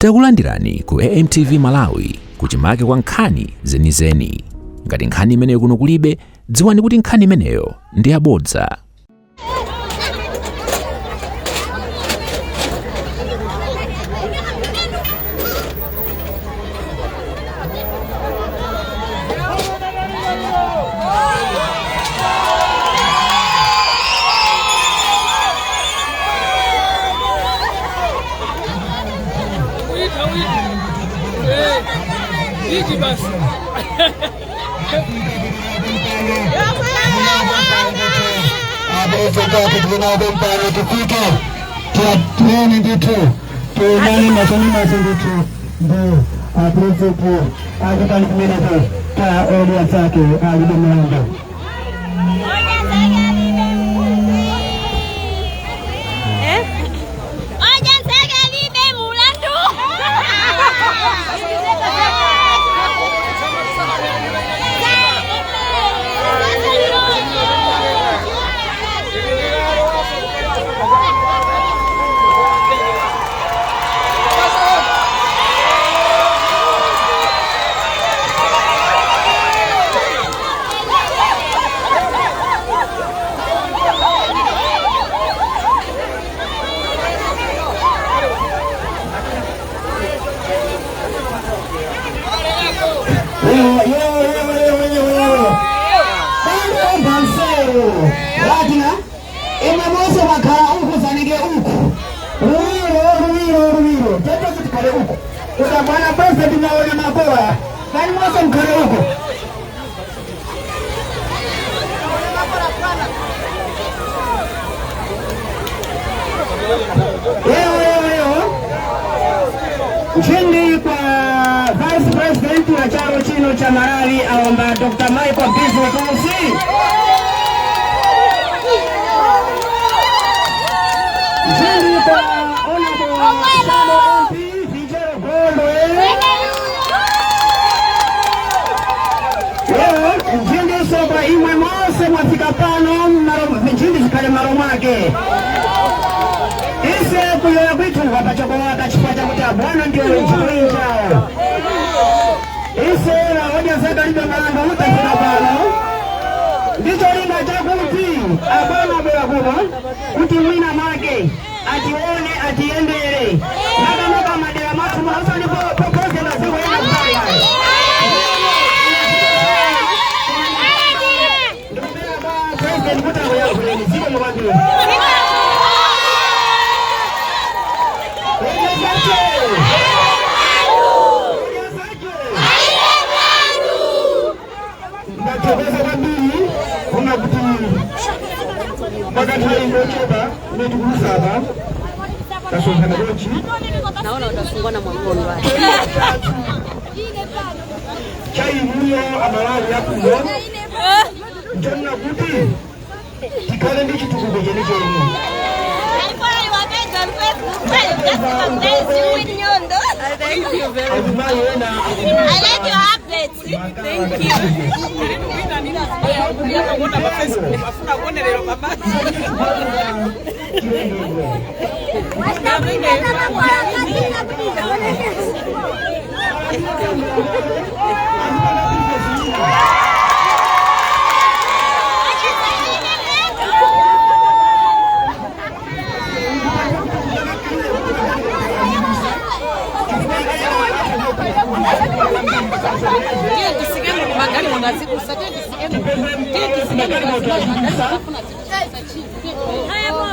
Takulandirani ku AMTV Malawi kuchimake kwa nkhani zenizeni. Ngati nkhani imeneyo kuno kulibe, dziwani kuti nkhani imeneyo ndi yabodza. Iji basi. Pano tufike tuone ndithu tuonane maso ndithu ndi apresident akutani kumeneko ka Odya Zake Alibe Mlandu. Odya Zake Alibe Mulandu. Bambo mseru latina imwe mose makhala uku zanike uku ruwiro ruwiro ruwiro tete kuti khale uku utabwana president naone makowa kani mose mkhale uku. Leo leo leo nchini kwa Vice President wa chama chino cha Malawi aomba Dr. Michael Bizwick Usi. Nchini kwa Honorable Shadow MP Vijero Gondwe. Leo nchini sopa imwe mose mwafika pano nchini zikhale malo mwake. Ise kuyoya kwithuka pachokolaka chifukwa chakuti abwana ndiyo chikoyi chawo. Ise na Odya Zake Alibe Mlandu mutafika pano ndicho linga chakuti abwana abwera kuno kuti mwina mwake atione atiyendere makamaka madera mwathu muno popoze maziko ena kutali. Ndikupera kwa president kuti akuyankhuleni ziko mukwambiri. Ndathokoza kwambiri kuna kuti mwakathawi ndochepa imene tikulusapa tasonkhana kochi. Naona utafungwa na mwangondo wake. Chaimuyo amalawi akuno nchonena kuti tikhale ndi chitukuko chenicheni. Thank you very much. Azimayi ena I like your updates. Thank you. Afuna kuonerera mama. Tiye tisikemo magari mwangazikusa tiye tisikemo tiye tisikemo magari afuna tikusa chini.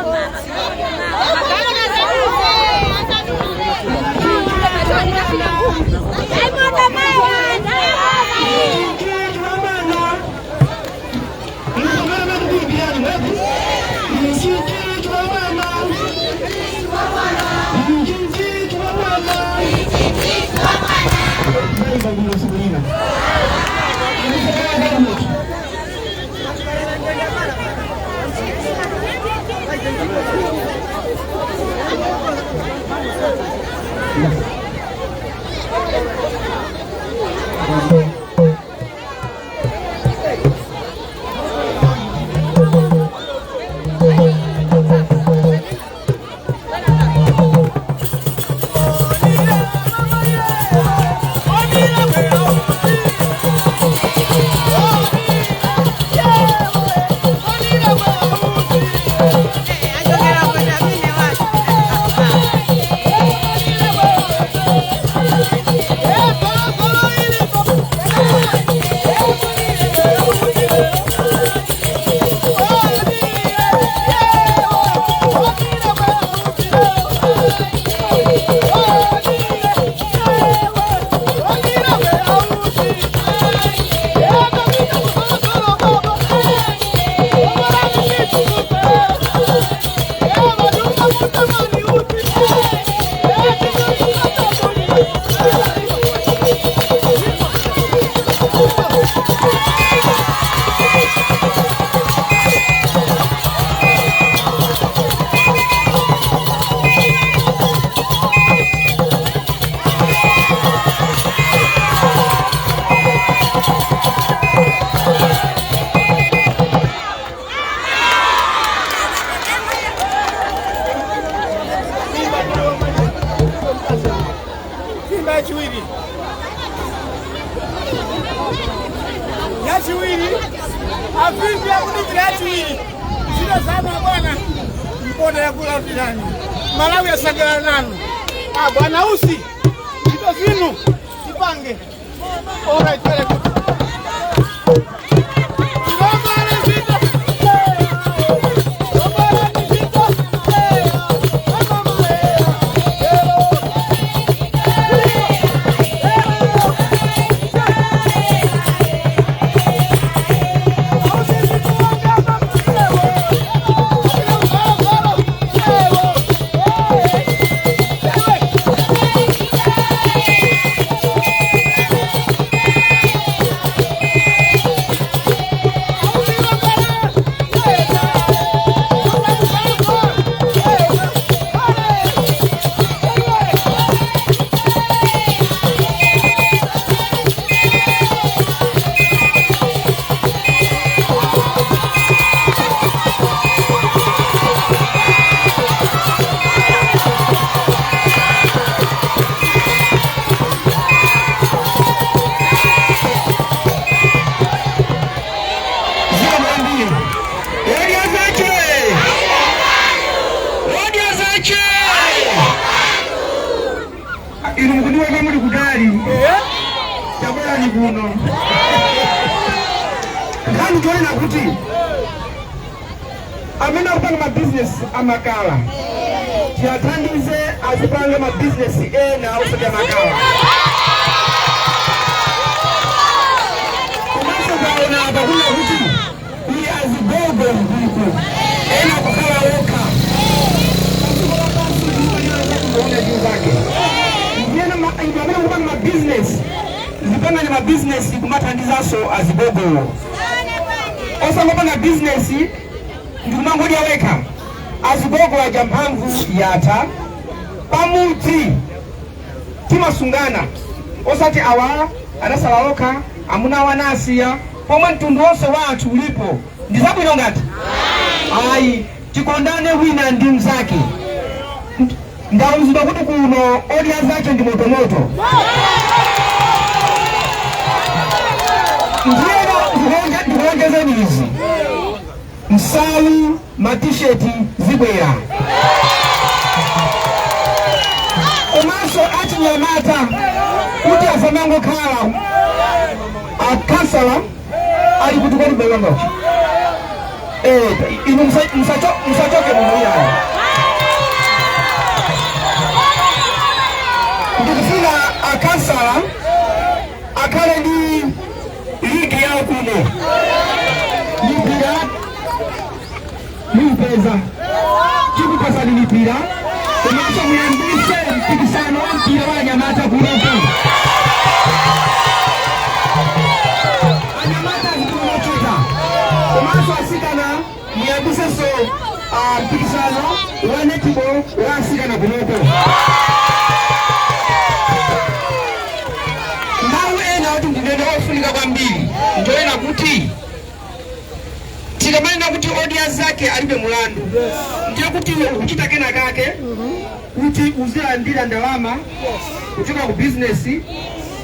Simba yachiwiri, yachiwiri, avimbi akudikira yachiwiri. Zino zanu bwana, mponda yakulatirani Malawi yasangalala nanu. Ah, bwana Usi, zito zinu tipange. All right, very good. Tilombale zito. Tilombale zito. Zambia. Odya zache! Odya zache! Inu mukudiwa kwa muli kutali. Tabwerani kuno. Nkhani toyena kuti amene akupanga mabizinesi amakala tiyathandize azipanga mabizinesi ena osati amakala. Komanso taona apa kuna kuti kuli azigogo mkuku ena kukhala okha padziko lapansi kuona juu zake. Ndiyena inu amene mukupanga mabizinesi, zipangani mabizinesi kumathandizanso azigogowo, osangopanga bizinesi ndikumangodya wekha. Azigogo aja mphamvu yatha. Pamudzi timasungana, osati awa anasala okha, amuna awo anasiya, pomwe mtundu wonse wa anthu ulipo. Ndi zabwino ngati ayi? Tikondane wina ndi mzake. Ndauzidwa kuti kuno odya zache ndi motomoto. Ndiyeno ndikuonjezeni izi: nsalu, matisheti zibwera, komanso achinyamata kuti asamangokhala. Akansala ali kuti kodi balongochi? Inu musachoke mumuyayo. Ndikufuna akansala akhale ndi ligi yawo kuno. Mipira mupeza, tikupasani mipira, komanso muyambise mpikisano wa mpira wa anyamata kunoku. Anyamata zikunochita, komanso asikana muyambisenso mpikisano wa netball wa asikana kunoko. Mawu ena kuti ndinene ofunika kwambiri ndoyena kuti tikamanena kuti odya zake alibe mulandu, ndiye kuti iwe ukuchita kena kake kuti uzilandira ndalama kuchoka ku bizinesi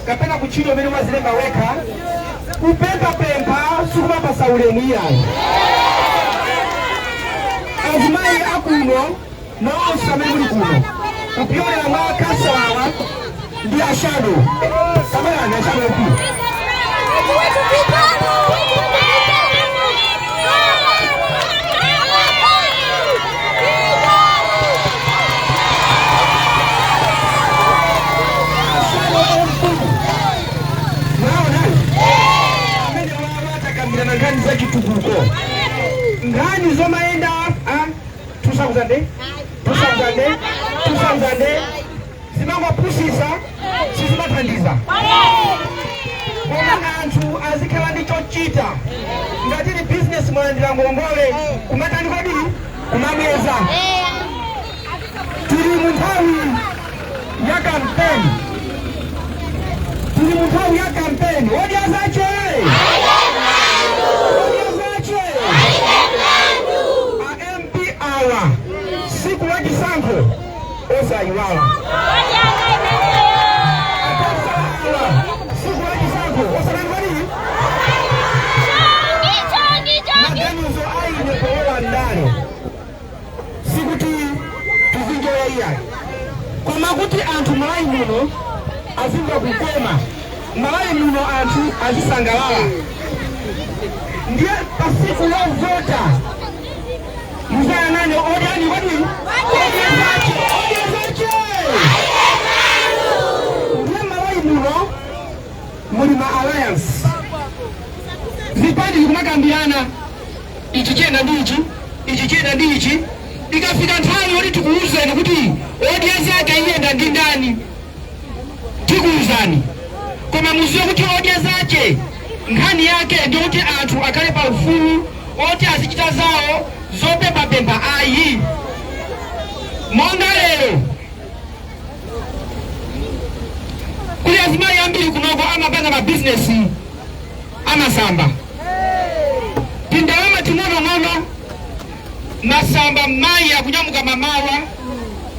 kapena kuchito umene wazilemba wekha. Kupemphapempha sikumapasa ulemu iyayo. Azimayi akuno nonse amene muli kuno, kupyolera mwa akasalawa ndi a shadow kamerani, a shadow ku a shadow MP, mwaona amene wawatakambirana nkhani za chitukuko, nkhani zomayenda 2000 2000 2000 zimangopusisa. Mumapita ngati ni business, mwalandira ngongole, kumatani kodi? Kumamweza. Tili mu nthawi ya kampeni, tili mu nthawi ya kampeni. Odya zache, odya zache a MP awa, siku la chisankho osayiwala. Akansala awa, siku la chisankho osalani kodi? Chongi, chongi. Maganizo aine polowa ndale sikuti tizinjoya iyayi, koma kuti anthu Malawi muno azimva kukoma, Malawi muno anthu azisangalala. Ndiye pasiku lovota muzayang'ane odyani kodi? Odya zache, odya zache. Ndiye Malawi muno muli ma alliance, zipani zikumakambirana, ichi chiyenda ndi ichi, ichi chiyenda ndi ichi. Ikafika nthawi yoti tikuwuzeni kuti odya zake iyenda ndi ndani, tikuwuzani. Koma muziwe kuti odya zache nkhani yake ndikuti anthu akhale pa ufulu oti azichita zawo zopemphapempha ayi. Monga lero kuli azimayi ambiri kunoko amapanga mabizinesi amasamba, tindalama ting'onong'ono, masamba. Mayi akunyamuka mamawa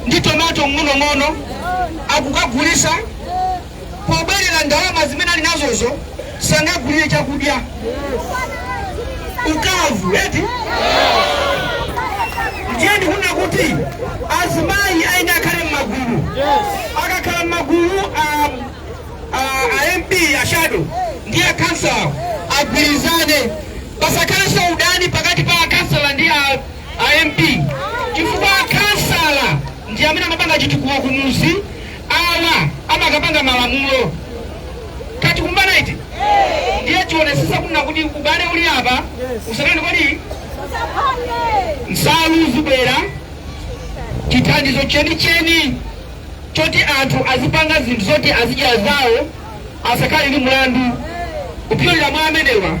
ndi tomato ng'onong'ono akukagulisa, pobwerera ndalama zimene ali nazozo sangagulire chakudya, ukavu eti. Ndiye ndikuna kuti azimayi aine akhale m'magulu. Akakhala m'magulu, a MP, a shadow ndi a council agwirizane, pasakhalenso udani pakati pa akansala ndi a MP, chifukwa akansala ndi amene amapanga chitukuko kumuzi, awa amakapanga malamulo. Kati kumbana iti? Ndiye tionesesa kuna kuti ubale uli apa usakani kodi nsalu zibwera, chithandizo chenicheni choti anthu azipanga zinthu zoti azidya zawo, asakhale ndi mlandu kupyolera mwa amenewa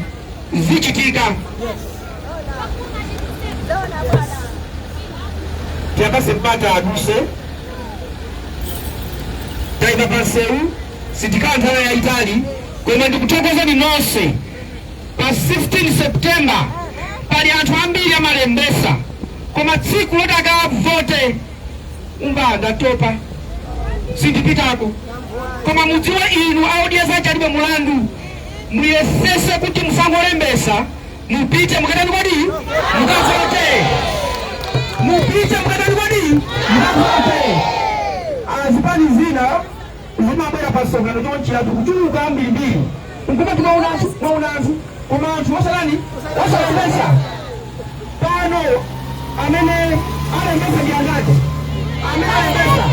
zichitika. Tiyapase mpata aduse. Tayima pansewu, sitikhala nthawi yayitali, koma ndikuthokozani nonse. Pa 16 September pali anthu ambiri amalembesa, koma tsiku loti akavote umba, "Ndatopa, sindipitako." Koma mudziwe inu a Odya Zake Alibe Mulandu, muyesese kuti musangolembesa, mupite mukatani kodi? Mukavote. Mupite mukatani kodi? Mukavote. Azipani zina zimabwera pa msonkhano chonchi, anthu kuchuluka ambirimbiri, nkuma timaona anthu, maona anthu, koma anthu osalani osalembesa. Pano amene alembesa ndi angati? Amene alembesa?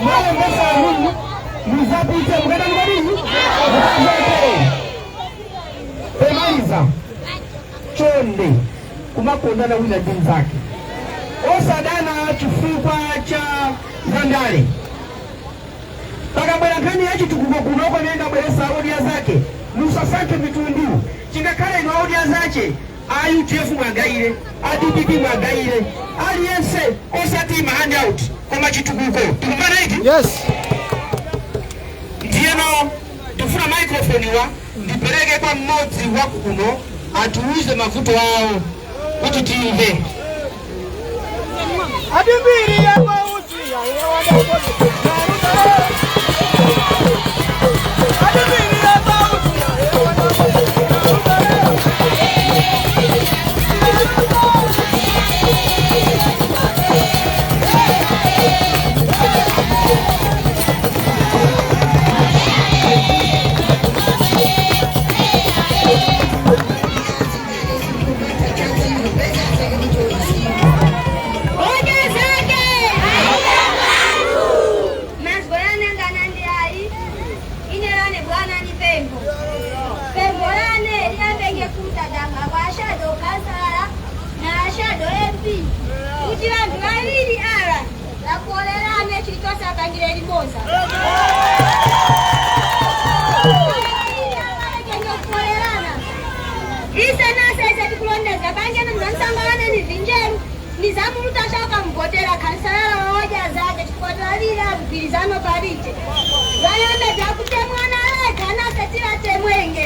Mwalembesa anu, muzapite mukatani kodi? Mukavote. Pomaliza, chonde kumakondana wina ndi mnzake, osadana chifukwa cha zandale. Pakabwera nkhani ya chitukuko kunoko imene ndabweresa Odya Zake, musasankhe mitundu. Chingakhale inu Odya Zache a UDF mwagayire, a DPP mwagayire, aliyense, osati ma handout koma chitukuko. Tikumvana iti? Yes. Ndiyeno ndifuna microphone wa ndipereke kwa mmodzi wa kuno atiuze mavuto awo kuti timve. Ati mbiri yakwausi. Ati mbiri yakwausi. Odya Zake. Mazgolane nganandi ayi inerane bwana ni pembo pembo lane liyambenge kutadanga kwa shadow kansala na shadow MP kuti vantu vaviri ava vakuolerane chitosapangire limoza. Mpoto alile mgwirizano palije. Vayambe vyakutemwana leka nase tivatemwenge.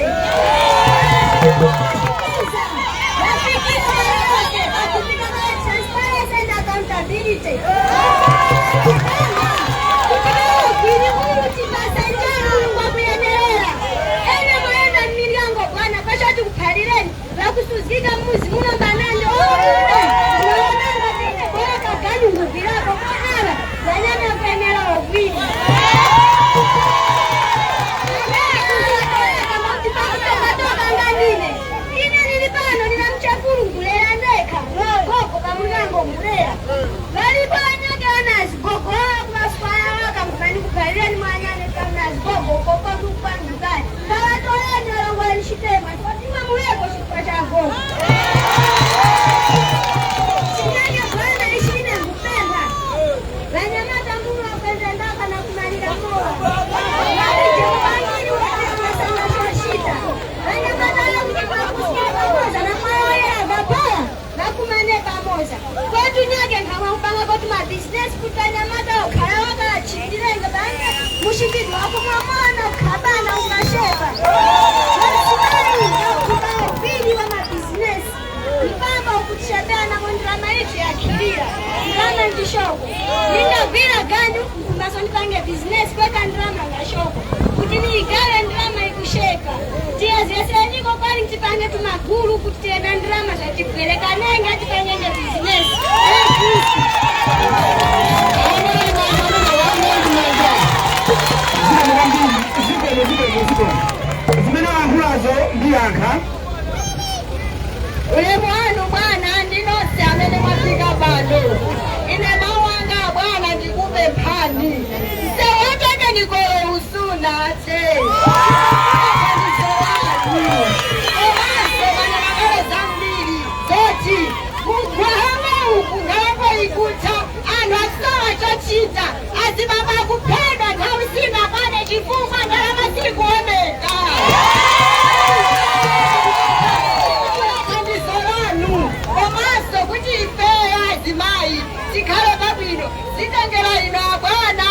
Vafikisa yote pakupika kwa transparency and accountability. Vakusuzika muzi muno banande unoonanga tine bora kaganungubvirako kwaava vanyanya kuenera ogwini ine nili pano nina mchakulu ngulera ndekha gogo pamulyango ngulera valipo anyake anazi gogo kuvaswaya waka ngumani kuphalireni mwanyane kaunazi gogo kokokupangukani ngavatoleni walongwani chitema timwe muleko chifukwa cha gogo. Chinyanya bwana ishine ngupempha vanyamata mulu wakwenda ndaka na kumalira mowa valije upangiri wamasanga shoshita vanyamata lakuti pamoja na mwayoyera vapaya vakumane pamoja kwetu nyake nkhamwa kupanga koti mabizinesi kuti vanyamata okhala wakalachitirenge bange mushipidwa wakumwamwana ukhabana umashepa vasimai akuba upili wa mabizinesi mpamba ukutishabana kondirama itu yakhilira ndrama ndishoko nindagwira ganyu mkumbaso ndipange bizinesi kweka ndrama ngashoko kuti niigale ndrama ikusheka tiyezeseniko kwali tipange tumagulu kuti tiyena ndrama zvatibwerekanenge atipangenge bizinesi. Zimene walankhulazo ndiyankha. Ulemu wanu bwana, ndinonse amene mwafika pano, ine mawu anga bwana ndikupemphani msewateke nikolo usunate komanso bwana makale zambiri zoti kugwahama uku ngalapo ikutha anthu akusowa chochita azibaba kuphedwa nthawi sinakwane chifukwa ndalama sikuoneka. Thandizo lanu komanso kuti ifeyo azimayi tikhale pabwino zitengera ino abwana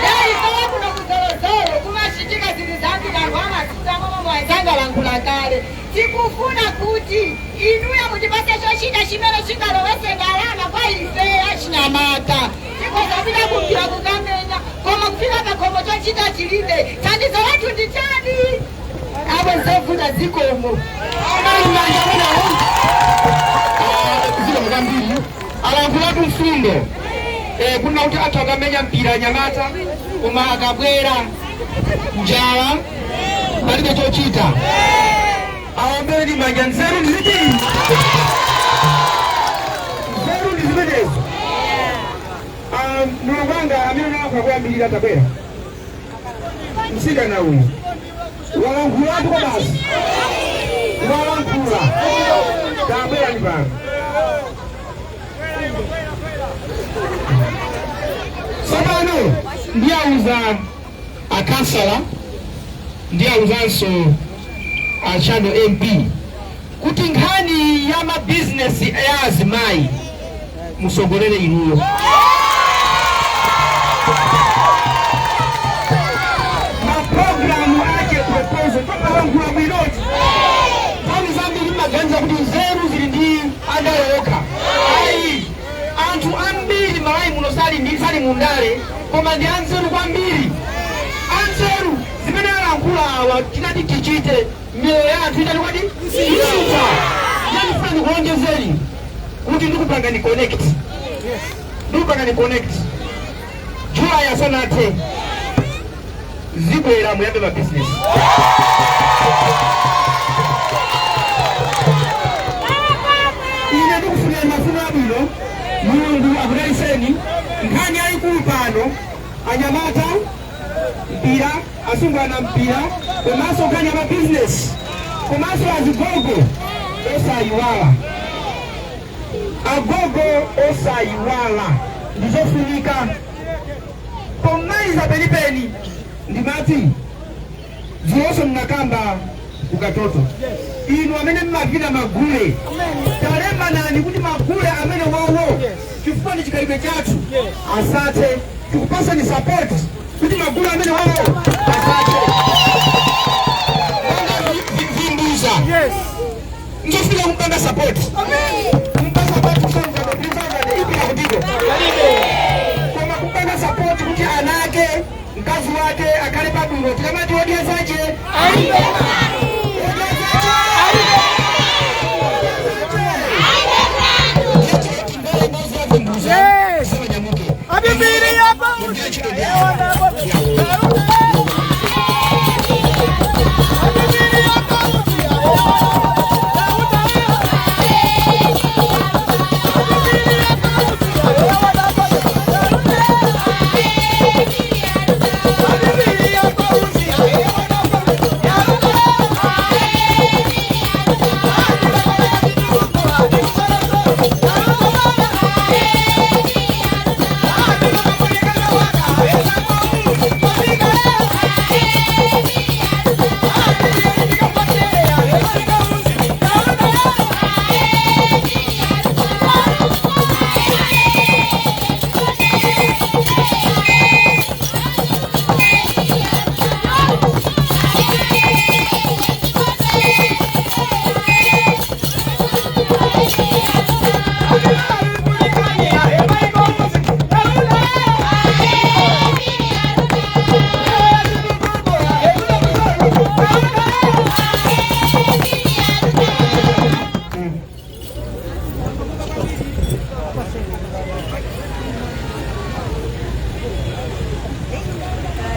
yaifeyo kuno kuzolozolo kumachitika zinthu zambiri anthu amasuta momwe mwazangalankhula kale. Tikufuna kuti inuyo mutipase chochita chimene chingalowese ndalama kwa ifeyo achinyamata tikozapita kumpira kukamenya koma kufika pakhomo chochita chilibe. Thandizo lathu ndi chani abo zovuta zikomo. Zikomo kwambiri. Alankhulatu mfundo kuna kuti athu akamenya mpira anyamata koma akabwera njala palibe chochita. Aombere manja. Nzeru ndiziti nzeru ndi zimenezo. Mulungu wanga amene unalankhula kuyambirira tabwera msikana uyu walankhulatu kwa basi walankhula tabwera ni pano. Tsopano ndiyauza akansala, ndiyawuzanso a Shadow MP kuti nkhani ya mabizinesi ya azimayi musogolere inuyo. Maprogramu ake proposal tokalankhula bwinoti nthawi zambiri mmaganiza kuti nzeru zili ndi andale okha. Ayi, anthu ambiri Malawi muno sali ndi sali mundale koma ndi anzeru kwambiri. Anzeru zimene alankhula awa tinati tichite miyoyo yathu itali kwadi isintha. Ndifuna ndikulonjezeni kuti ndikupangani connect, ndikupangani connect July asanathe zibwera muyambe mabizinesi. Ine ndikufunira mafuno abwino, Mulungu akudalitseni. Nkhani yayikulu pano anyamata mpira, asungwana mpira, komanso nkhani ya mabizinesi, komanso azigogo osayiwala, agogo osayiwala ndizofunika. Pomaliza penipeni ndimati zilonso mnakamba ku Katoto. Inu amene mmavina magule, talembanani kuti magule amene wowo, chifukwa ndi chikhalidwe chathu, asathe. Tikupasani support kuti magule amene wowo asathe. Vimbuza njofika kumpanga support, kumpanga support 2,000, 3,000 ipita kutiko, koma kupanga support kuti ana ake, mkazi wake akhale pabwino. Tikamati odya zache odya zache odya zache. Abibiri hapa.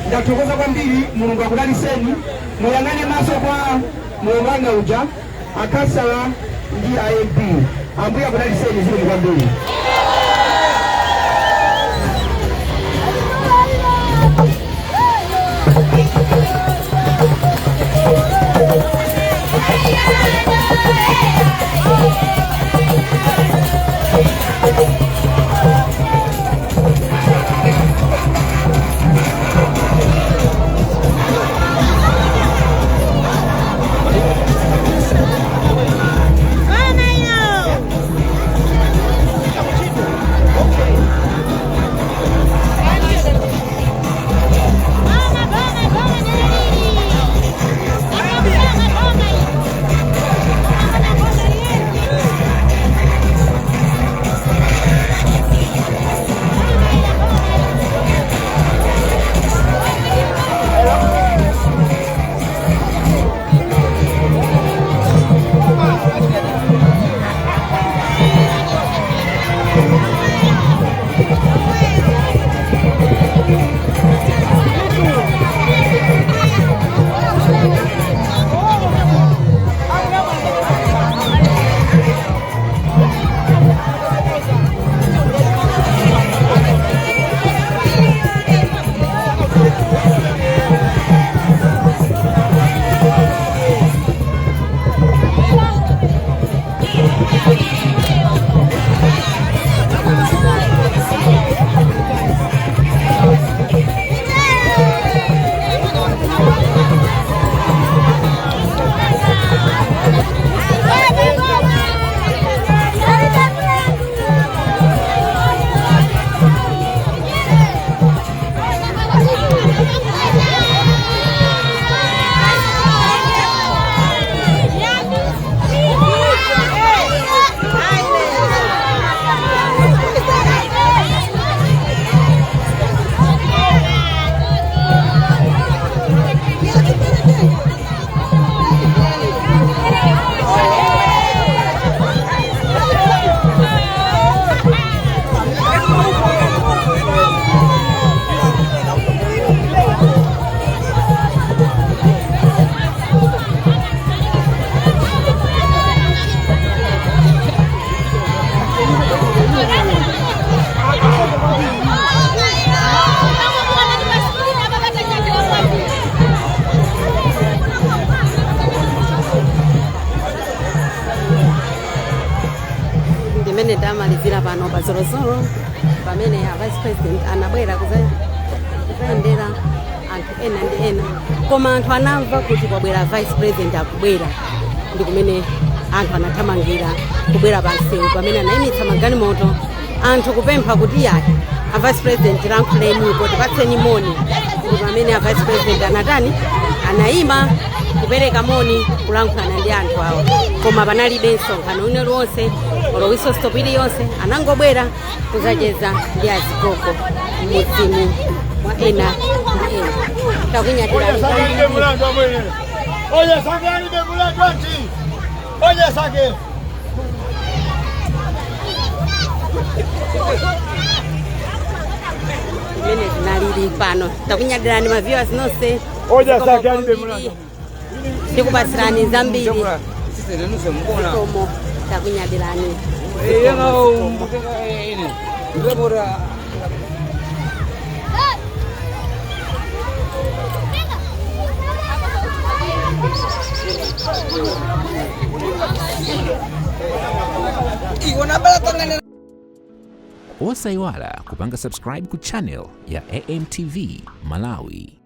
Ndathokoza kwambiri. Mulungu akudaliseni. Muyang'ane maso kwa mulungu wanga uja, akasala ndi imp. Ambuye akudaliseni. Zikomo kwambiri. Ndimene tamalizira pano pa Zolozolo, pamene a Vice President anabwera kuzayendera. anthu ena ndi ena, koma anthu anamva kuti kwabwera Vice President akubwera, ndi kumene anthu anathamangira kubwera pa msewu pamene anayimitsa magalimoto, anthu kupempha kuti iyayi, a Vice President lankhulenipo, tipatseni moni. Ndi pamene a Vice President anatani, anayima kupereka moni, kulankhulana ndi anthu awa, koma panalibe msonkhano wina uliwonse olo whistle stop iliyonse. Anangobwera kuzacheza ndi azigogo m'mudzimu mwa ena ndi ena. Takunyadirani kwambiri. Mulandu amwene. Oye sake alibe mulandu anti. Oye sake. Imene zinalili pano. Takunyadirani ma viewers nonse. Oja sake alibe mulandu. Tikupatsirani zambiri. Zikomo, takunyadirani. Zikomo, zikomo. Osayiwala kupanga subscribe ku channel ya AMTV Malawi.